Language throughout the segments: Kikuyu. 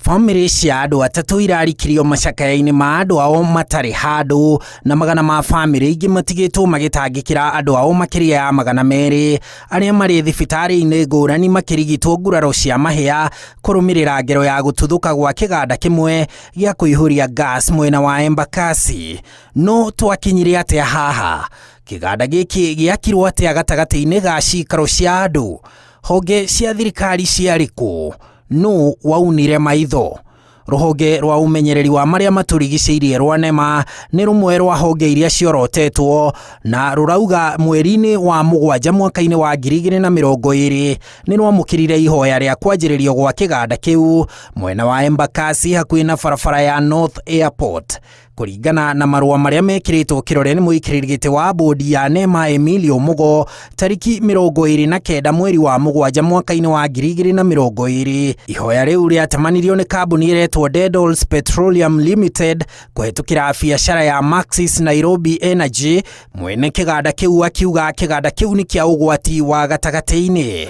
Bamĩrĩ cia andũ atatũ irarikirio macakaya-inĩ ma andũ ao matarĩ handũ na magana ma bamĩrĩ ingĩ matigĩtwo magĩtangĩkĩra andũ ao makĩria ya 200 arĩa marĩ thibitarĩ-inĩ ngũrani makĩrigitwo nguraro cia mahĩa kũrũmĩrĩra ngero ya gũtuthũka gwa kĩganda kĩmwe gĩa kũihũria gas mwena wa Embakasi. No twakinyire atĩa haha? Kĩganda gĩkĩ gĩakirwo atĩa gatagatĩ-inĩ ga cikaro cia andũ? Honge cia thirikari ciarĩ kũ? Nũ waunire maitho? Rũhonge rwa ũmenyereri wa marĩa matũrigicĩirie rwa NEMA nĩ rũmwe rwa honge iria ciorotetwo na rũrauga mweri-inĩ wa mũgwanja mwaka-inĩ wa 2020 nĩ rwamũkĩrire ihoya rĩa kwanjĩrĩrio gwa kĩganda kĩu mwena wa Embakasi hakuhĩ na barabara ya North Airport. Kũringana na marũa marĩa mekĩrĩtwo kĩrore nĩ mũikarĩri gĩtĩ wa bodi ya NEMA Emilio Mugo tariki 29 mweri wa mũgwanja mwaka-inĩ wa 2020, ihoya rĩu rĩatemanirio nĩ kambuni ĩretwo Dedals Petroleum Limited kũhetũkĩra biacara ya Maxis Nairobi Energy, mwene kĩganda kĩu akiuga kĩganda kĩu nĩ kĩa ũgwati wa gatagatĩ-inĩ.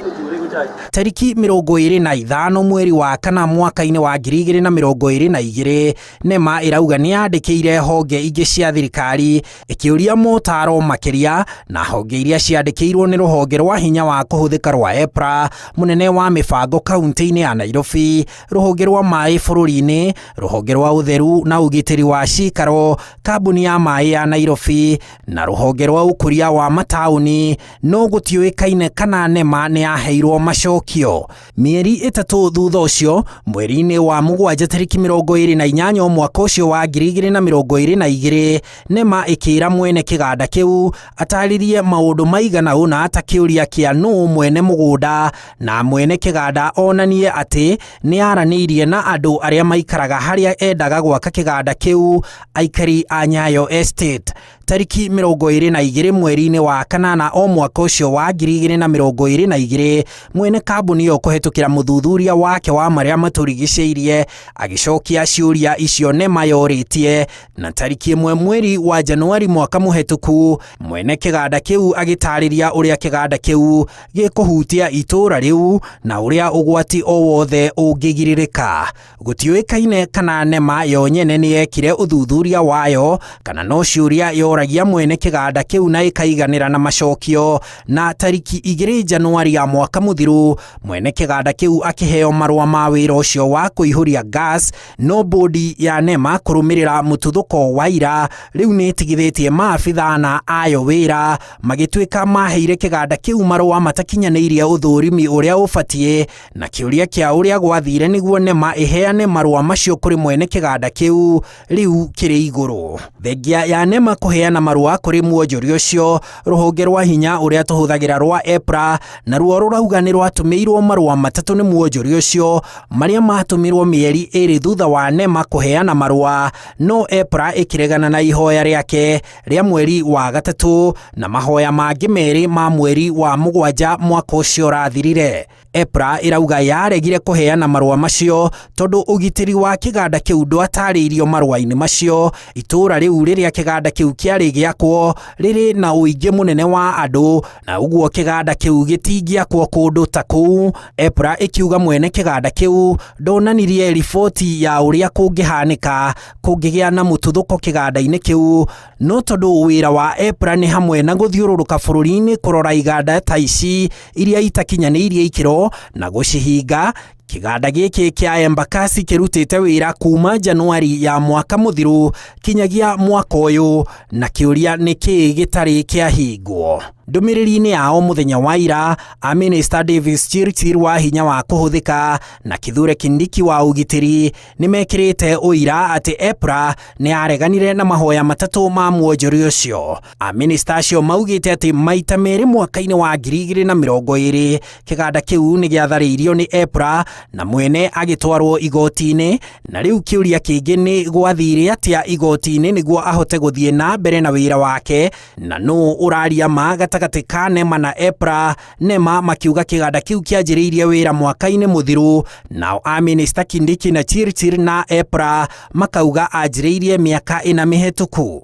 Tariki 25 mweri wa kana mwaka-inĩ wa 2022, NEMA ĩrauga nĩ yandĩkĩire honge ingĩ cia thirikari ĩkĩũria motaro makĩria na honge iria ciandĩkĩirwo nĩ rũhonge rwa hinya wa kũhũthĩka rwa EPRA, mũnene wa mĩbango kaunti-inĩ ya Nairobi, rũhonge rwa maĩ bũrũri-inĩ, rũhonge rwa ũtheru na ũgitĩri wa cikaro, kambuni ya maĩ ya Nairobi na rũhonge rwa ũkũria wa mataũni, no gũtiũĩkaine kana NEMA nĩ yaheirwo macokio. Mĩeri 3 thutha ũcio, mweri-inĩ wa mũgwanja tarĩki 28 mwaka ũcio wa 2022, NEMA ĩkĩra mwene kĩganda kĩu atarĩrie maũndũ maigana ũna ta kĩũria kĩa nũ mwene mũgũnda na mwene kĩganda onanie atĩ nĩ aranĩirie na andũ arĩa maikaraga harĩa endaga gwaka kĩganda kĩu, aikari a Nyayo Estate. Tariki 22 mweri-inĩ wa kanana o mwaka ũcio wa 2022, mwene kambuni ĩyo kũhetũkĩra mũthuthuria wake wa marĩa matũrigicĩirie agĩcokia ciũria icio NEMA yorĩtie, na tariki 1 mweri wa Januari mwaka mũhetũku, mwene kĩganda kĩu agĩtarĩria ũrĩa kĩganda kĩu gĩkũhutia itũũra rĩu na ũrĩa ũgwati o wothe ũngĩgirĩrĩka. Gũtiũĩkaine kana NEMA yo nyene nĩ yekire ũthuthuria wayo kana no ciũria yoragia mwene kĩganda kĩu na ĩkaiganĩra na macokio. Na tariki 2 Januari ya mwaka mũthiru, mwene kĩganda kĩu akĩheo marũa ma wĩra ũcio wa kũihũria gas, no bodi ya NEMA kũrũmĩrĩra mũtuthũko wa ira rĩu nĩ ĩtigithĩtie maabitha ana ayo wĩra magĩtuĩka maheire kĩganda kĩu marũa matakinyanĩirie ũthũrimi ũrĩa ũbatiĩ na kĩũria kĩa ũrĩa gwathire nĩguo NEMA ĩheane marũa macio kũrĩ mwene kĩganda kĩu rĩu kĩrĩ igũrũ. Thengia ya NEMA kũheana marũa kũrĩ mwonjoria ũcio, rũhonge rwa hinya ũrĩa tũhũthagĩra rwa EPRA naruo rũrauga nĩ rwatũmĩirwo marũa matatũ nĩ mwonjoria ũcio marĩa matũmirwo mĩeri 2 thutha wa NEMA kũheana marũa, no EPRA ĩkĩregana na ihoya rĩake rĩa mweri wa gatatũ na mahoya mangĩ merĩ ma mweri wa mũgwanja mwaka ũcio ũrathirire. EPRA ĩrauga yaregire kũheana marũa macio tondũ ũgitĩri wa kĩganda kĩu ndwatarĩirio marũa-inĩ macio. Itũũra rĩu rĩrĩa kĩganda kĩu kĩarĩ gĩakwo rĩrĩ na ũingĩ mũnene wa andũ na ũguo kĩganda kĩu gĩtingĩakwo kũndũ ta kũu. EPRA ĩkiuga mwene kĩganda kĩu ndonanirie riboti ya ũrĩa kũngĩhanĩka kũngĩgĩa na mũtuthũko kĩganda-inĩ kĩu, no tondũ wĩra wa EPRA nĩ hamwe na gũthiũrũrũka bũrũri-inĩ kũrora iganda ta ici iria itakinyanĩirie ikĩro na gũcihinga. Kĩganda gĩkĩ kĩa Embakasi kĩrutĩte wĩra kuma Januari ya mwaka mũthiru kinyagia mwaka ũyũ, na kĩũria nĩ kĩĩ gĩtarĩ kĩahingwo. Ndũmĩrĩri-inĩ yao mũthenya wa ira, Amĩnĩsta Davis Chirchir wa hinya wa kũhũthĩka na Kithure Kindiki wa ũgitĩri nĩ mekĩrĩte ũira atĩ EPRA nĩ yareganire na mahoya matatũ ma mwonjoria ũcio. Amĩnĩsta acio maugĩte atĩ maita merĩ mwaka-inĩ wa 2020 kĩganda kĩu nĩ gĩatharĩirio nĩ EPRA na mwene agĩtwarwo igoti-inĩ, na rĩu kĩũria kĩngĩ nĩ gwathire atĩa igoti-inĩ nĩguo ahote gũthiĩ na mbere na wĩra wake, na nũ ũraria ma gatagatĩ ka NEMA na EPRA. NEMA makiuga kĩganda kĩu kĩanjĩrĩirie wĩra mwaka-inĩ mũthiru, nao amĩnĩsta Kindiki na Chirchir na EPRA makauga anjĩrĩirie mĩaka 4 mĩhetũku.